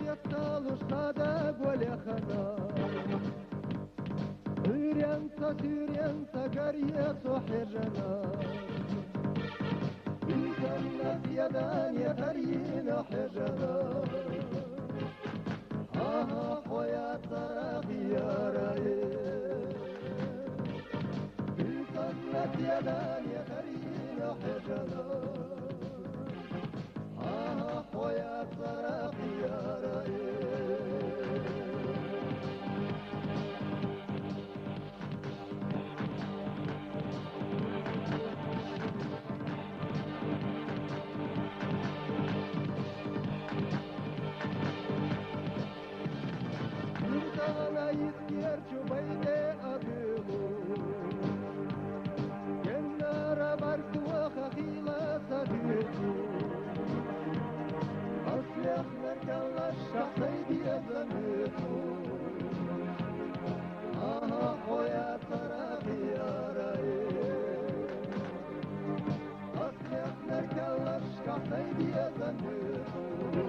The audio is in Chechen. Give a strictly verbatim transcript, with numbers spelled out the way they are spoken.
Талуш сада гвалехана. Уьренца, уьренца гаре цо хьежана. Инсаннас ядане тарйина хьежана. Ага, хвоя цара хиярае. Инсаннас ядане тарйина хьежана. Инсана йис керчу байде адилу. Геннара барт ваха хила садирчу. Аслехнар каллаш шахсай диазамирчу. Ага, хвоя цара хиярае. Аслехнар каллаш шахсай диазамирчу.